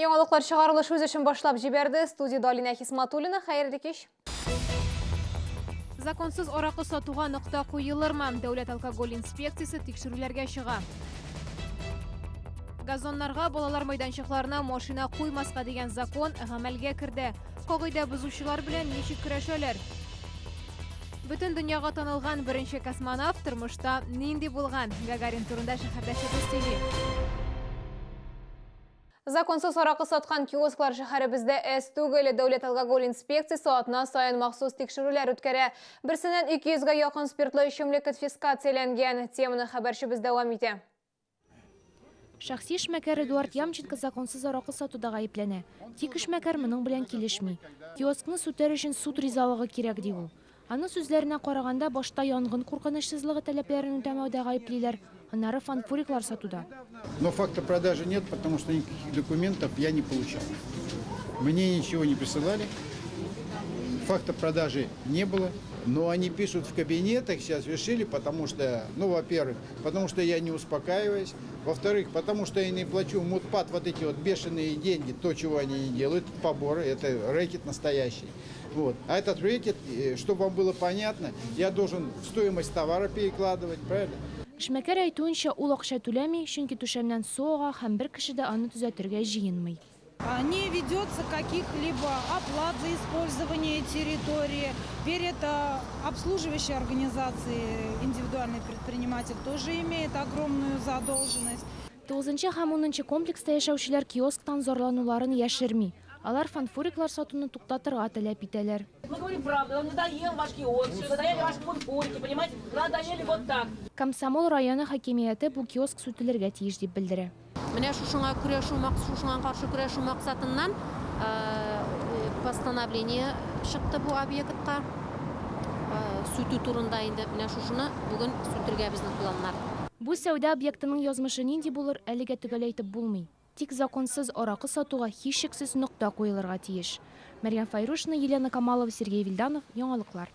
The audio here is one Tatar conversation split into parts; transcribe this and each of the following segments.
Яңалыклар чыгарылыш үз эшен башлап җибәрде. Студиядә Алинә Хисматуллина. Хәерле кич. Законсыз аракы сатуга нокта куелырмы? Дәүләт алкоголь инспекциясе тикшерүләргә чыга. Газоннарга, балалар мәйданчыкларына машина куймаска дигән закон гамәлгә керде. Кагыйдә бозучылар белән ничек көрәшәләр? Бөтен дөньяга танылган беренче космонавт тормышта нинди булган? Гагарин турында шәһәрдәшебез сөйли. Законсыз аракы саткан киосклар шәһәребездә әз түгел. Дәүләт алкоголь инспекциясе атна саен махсус тикшерүләр үткәрә. Берсеннән 200 гә якын спиртлы эчемлек конфискацияләнгән. Теманы хәбәрчебез дәвам итә. Шәхси эшмәкәр Эдуард Ямченко законсыз аракы сатуда гаепләнә. Тик эшмәкәр моның белән килешми. Киоскны сүтәр өчен суд ризалыгы кирәк, ди ул. Аның сүзләренә караганда, башта янгын куркынычсызлыгы таләпләрен үтәмәүдә гаеплиләр, аннары фанфуриклар сатуда. Но факта продажи нет, потому что никаких документов я не получал. Мне ничего не присылали, факта продажи не было. Но они пишут в кабинетах, сейчас решили, потому что, ну, во-первых, потому что я не успокаиваюсь, во-вторых, потому что я не плачу мудпад вот эти вот бешеные деньги, то, чего они не делают, поборы, это рэкет настоящий. Вот. А этот рэкет, э, чтобы вам было понятно, я должен стоимость товара перекладывать, правильно? Эшмәкәр әйтүенчә, ул акча түләми, чөнки түшәмнән су ага һәм бер кеше дә аны төзәтергә җыенмый. Не ведется каких-либо оплат за использование территории. Перед обслуживающей организацией индивидуальный предприниматель тоже имеет огромную задолженность. Тугызынчы һәм унынчы комплекста яшәүчеләр киосктан зарлануларын яшерми. Алар фанфуриклар сатуны туктатырга таләп итәләр. Мы говорим правду, нам надоел ваш киоск, надоели ваши фанфурики, понимаете? Надоели вот так. Комсомол районы хакимияте бу киоск сүтелергә тиеш дип белдерә. Менә шушыңа көрәшү, шушыңа каршы көрәшү максатыннан постановление чыкты бу объектка сүтү турында инде. Менә шушыны бүген сүтергә безнең планнар. Бу сәүдә объектының язмышы нинди булыр, әлегә төгәл әйтеп булмый. Тик законсыз аракы сатуга һичшиксез нокта куелырга тиеш. Мәрьям Файрушина, Елена Камалова, Сергей Вильданов, Яңалыклар.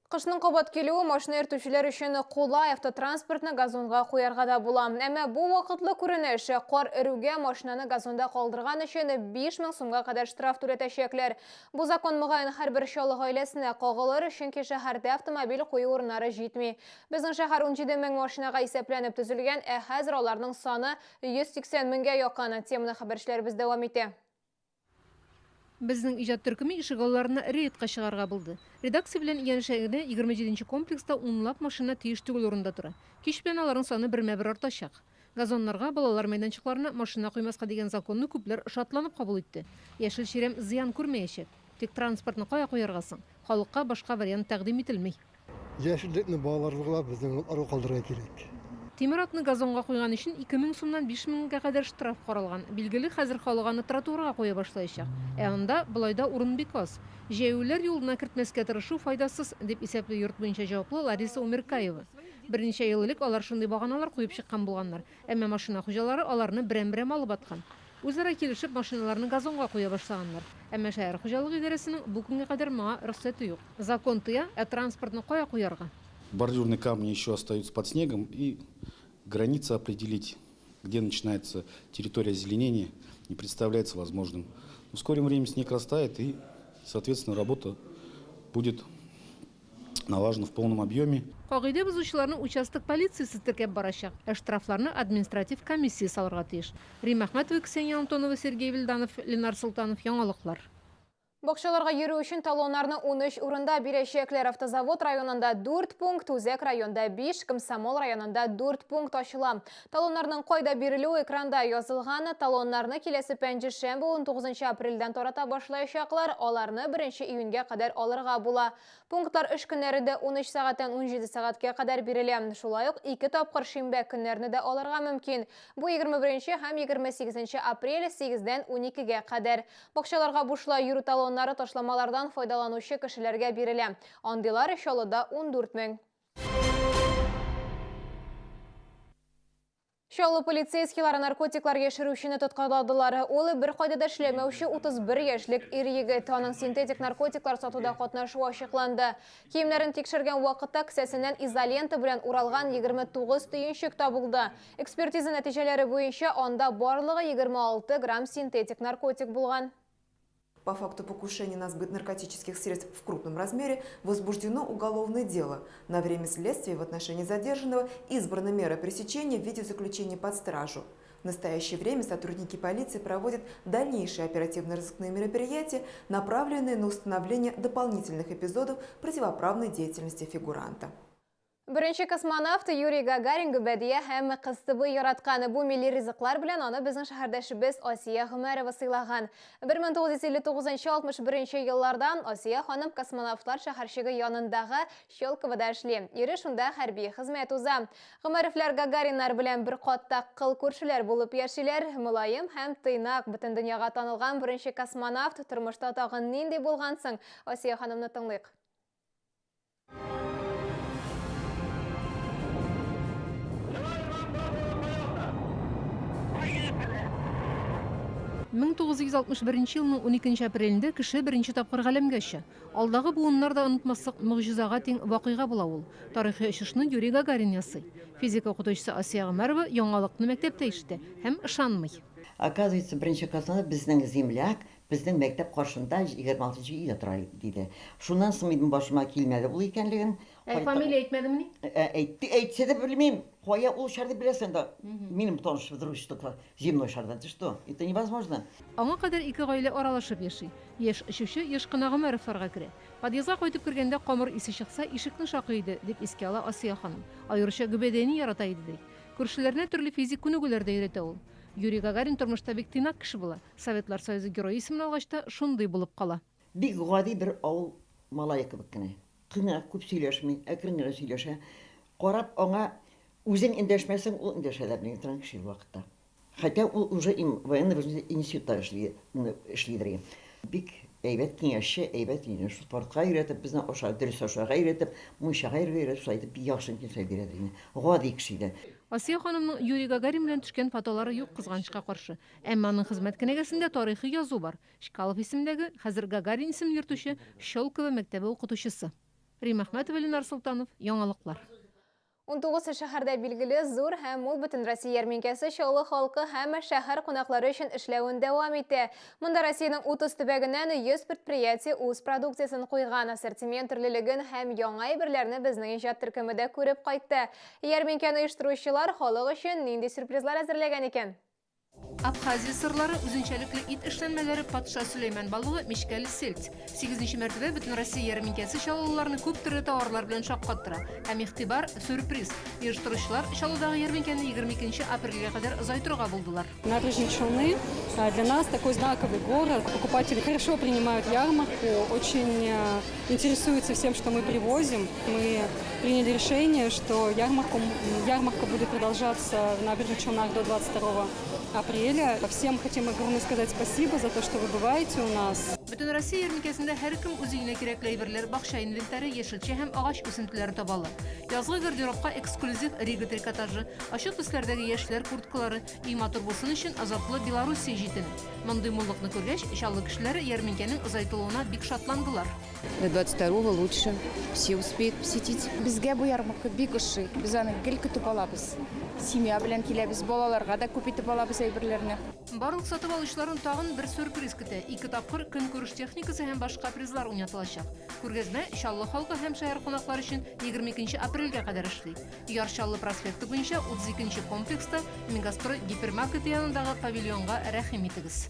Кышның кабат килүе машина йөртүчеләр өчен кулай, автотранспортны газонга куярга да була. Әмма бу вакытлы күренеш. Кар эрүгә машинаны газонда калдырган өчен 5000 сумга кадәр штраф түләтәчәкләр. Бу закон мөгаен һәрбер Чаллы гаиләсенә кагылыр, чөнки шәһәрдә автомобиль кую урыннары җитми. Безнең шәһәр 17 мең машинага исәпләнеп төзелгән, ә хәзер аларның саны 180 меңгә якын. Теманы хәбәрчеләребез дәвам итә. Безнең иҗат төркеме ишегалларына рейдка чыгарга булды. Редакция белән янәшә генә 27 нче комплекста унлап машина тиеш түгел урында тора. Кич белән аларның саны бермә-бер артачак. Газоннарга, балалар мәйданчыкларына машина куймаска дигән законны күпләр шатланып кабул итте. Яшел чирәм зыян күрмәячәк. Тик транспортны кая куярга соң? Халыкка башка вариант тәкъдим ителми. Яшеллекне балаларыбызга, безнең оныкларга калдырырга кирәк. Тимер атны газонга куйган өчен 2000 сумнан 5000 гә кадәр штраф каралган. Билгеле, хәзер халык аны тротуарга куя башлаячак. Ә анда болай да урын бик аз. Җәяүлеләр юлына кертмәскә тырышу файдасыз, дип исәпли йорт буенча җаваплы Лариса Умеркаева. Берничә ел элек алар шундый баганалар куеп чыккан булганнар. Әмма машина хуҗалары аларны берәм-берәм алып аткан. Үзара килешеп, машиналарны газонга куя башлаганнар. Әмма шәһәр хуҗалыгы идарәсенең бу көнгә кадәр моңа рөхсәте юк. Закон тыя, ә транспортны кая куярга? Бордюрные камни еще остаются под снегом, и границы определить, где начинается территория озеленения, не представляется возможным. Но в скором времени снег растает, и, соответственно, работа будет налажена в полном объеме. Кагыйдә бозучыларны участок полициясе теркәп барачак, ә штрафларны административ комиссия салырга тиеш. Римма Әхмәтова, Ксения Антонова, Сергей Вильданов, Ленар Солтанов, Яңалыклар. Бакчаларга йөрү өчен талоннарны 13 урында бирәчәкләр. Автозавод районында 4 пункт, Үзәк районда 5, Комсомол районында 4 пункт ачыла. Талоннарның кайда бирелүе экранда язылган. Талоннарны киләсе пәнҗешәмбе 19 апрельдән тарата башлаячаклар. Аларны 1 июньгә кадәр алырга була. Пунктлар эш көннәрендә 13 сәгатьтән 17 сәгатькә кадәр бирелә. Шулай ук ике тапкыр шимбә көннәрне дә алырга мөмкин. Бу 21 һәм 28 апрель 8-дән 12-гә кадәр. Бакчаларга бушлай йөрү талоннары ташламалардан файдаланучы кешеләргә бирелә. Андыйлар Чаллыда 14 мең. Чаллы полицейскийлары наркотиклар яшерүчене тоткарладылар. Ул беркайда да эшләмәүче 31 яшьлек ир-егет. Аның синтетик наркотиклар сатуда катнашуы ачыкланды. Киемнәрен тикшергән вакытта кесәсеннән изолента белән уралган 29 төенчек табылды. Экспертиза нәтиҗәләре буенча анда барлыгы 26 грамм синтетик наркотик булган. По факту покушения на сбыт наркотических средств в крупном размере возбуждено уголовное дело. На время следствия в отношении задержанного избрана мера пресечения в виде заключения под стражу. В настоящее время сотрудники полиции проводят дальнейшие оперативно-розыскные мероприятия, направленные на установление дополнительных эпизодов противоправной деятельности фигуранта. Беренче космонавт Юрий Гагарин гөбәдия һәм кыстыбый яраткан. Бу милли ризыклар белән аны безнең шәһәрдәшебез Асия Гомәрова сыйлаган. 1959-61 елларда Асия ханым космонавтлар шәһәрчеге янындагы Щелковода эшли. Ире шунда хәрби хезмәт уза. Гомәровлар Гагариннар белән бер катта кыл күршеләр булып яшиләр. Мөлаем һәм тыйнак, бөтен дөньяга танылган беренче космонавт тормышта тагын нинди булган соң? Асия ханымны тыңлыйк. 1961 елның 12 апрелендә кеше беренче тапкыр галәмгә оча. Алдагы буыннар да онытмаслык могҗизага тиң вакыйга була ул. Тарихи очышны Юрий Гагарин ясый. Физика укытучысы Асия Гомәрова яңалыкны мәктәптә ишетә һәм ышанмый. Оказывается, беренче космонавт безнең земляк, безнең мәктәп каршында 26 нчы өйдә тора, диде. Шуннан соң минем башыма килмәде ул икәнлеген. Ә фамилия әйтмәдемени? Әйтте, әйтсә дә белмим. Кая ул шар дип беләсең дә. Минем таныш дружество земной шарда. Ты что? Это невозможно. Аңа кадәр ике гаилә аралашып яши. Яшь очучы еш кына Гомәровларга керә. Подъездга кайтып кергәндә камыр исе чыкса, ишекне шакый иде, дип искә ала Асия ханым. Аеруча гөбәдияне ярата иде, ди. Күршеләренә төрле физик күнегүләр дә өйрәтә ул. Юрий Гагарин тормышта бик тыйнак кеше була. Советлар Союзы Герое исемен алгач та шундый булып кала. Бик гади бер авыл малае кебек кенә. Кыйнрак күп сөйләшми, әкрен генә сөйләшә. Карап аңа үзең эндәшмәсәң, ул эндәшә дә белми торган кеше ул вакытта. Хотя ул уже им военно институтта эшли, эшлидер. Бик әйбәт киңәшче, әйбәт инде спортка өйрәтеп, безне аша, дөрес ашарга өйрәтеп, мунчага йөрергә өйрәтеп, шулай итеп бик яхшы киңәшләр бирә иде. Гади кеше иде. Асия ханымның Юрий Гагарин белән төшкән фотолары юк, кызганычка каршы. Әмма аның хезмәт кенәгәсендә тарихи язу бар. Чкалов исемендәге, хәзер Гагарин исемен йөртүче Щелково мәктәбе укытучысы. Римма Әхмәтова, Ленар Солтанов, Яңалыклар. 19 шәһәрдә билгеле зур һәм мул Бөтенроссия ярминкәсе Чаллы халкы һәм шәһәр кунаклары өчен эшләвен дәвам итә. Монда Россиянең 30 төбәгеннән 100 предприятие үз продукциясен куйган. Ассортимент төрлелеген һәм яңа әйберләрне безнең иҗат төркеме дә күреп кайтты. Ярминкәне оештыручылар халык өчен нинди сюрпризлар әзерләгән икән? Абхазия сырлары, үзенчәлекле ит эшләнмәләре, патша Сөләйман балыгы, мичкәле сельдь. Сигезенче мәртәбә Бөтенроссия ярминкәсе чаллыларны күп төрле товарлар белән шаккаттыра. Һәм игътибар, сюрприз! Оештыручылар Чаллыдагы ярминкәне 22 апрельгә кадәр озайтырга булдылар. Набережные Челны для нас такой знаковый город. Покупатели хорошо принимают ярмарку, очень интересуются всем, что мы привозим. Мы приняли решение, что ярмарку, ярмарка будет продолжаться в Набережных Челнах до 22 апреля. Всем хотим огромное сказать спасибо за то, что вы бываете у нас. Бөтенроссия ярминкәсендә һәркем үз өенә кирәкле әйберләр, бакча инвентаре, яшелчә һәм агач үсентеләре таба ала. Язгы гардеробка эксклюзив Рига трикотажы, ачык төсләрдәге яшьләр курткалары, өй матур булсын өчен азатлы Белоруссия җитене. Мондый муллыкны күргәч, Чаллы кешеләре ярминкәнең озайтылуына бик шатландылар. До 22 лучше все успеют посетить. Безгә бу ярмарка бик ошый. Без аны гел көтеп алабыз. Семья белән киләбез, балаларга да күп итеп алабыз әйберләрне. Барлык сатып алучыларны тагын бер сюрприз көтә. Ике тапкыр көнкүреш техникасы һәм башка призлар уйнатылачак. Күргәзмә Чаллы халкы һәм шәһәр кунаклары өчен 22 апрельгә кадәр эшли. Яр Чаллы проспекты буенча 32 нче комплекста Мегастрой гипермаркеты янындагы павильонга рәхим итегез.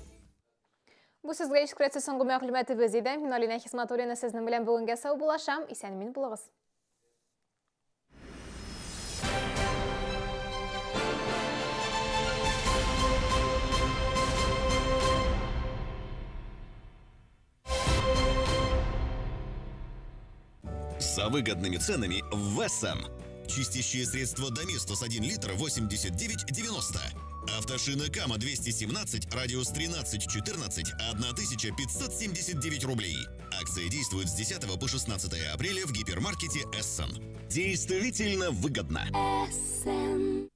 Бу сезгә ишкрәтсе соңгы мәгълүматыбыз иде. Мин Алина Хисматуллина сезнең белән бүгенгә саубуллашам. Исән-имин булыгыз. За выгодными ценами в Вессон. Чистящее средство Доместос 1 литр 89,90. Автошина Кама 217, радиус 13,14, 1579 рублей. Акция действует с 10 по 16 апреля в гипермаркете Эссен. Действительно выгодно. Эссен.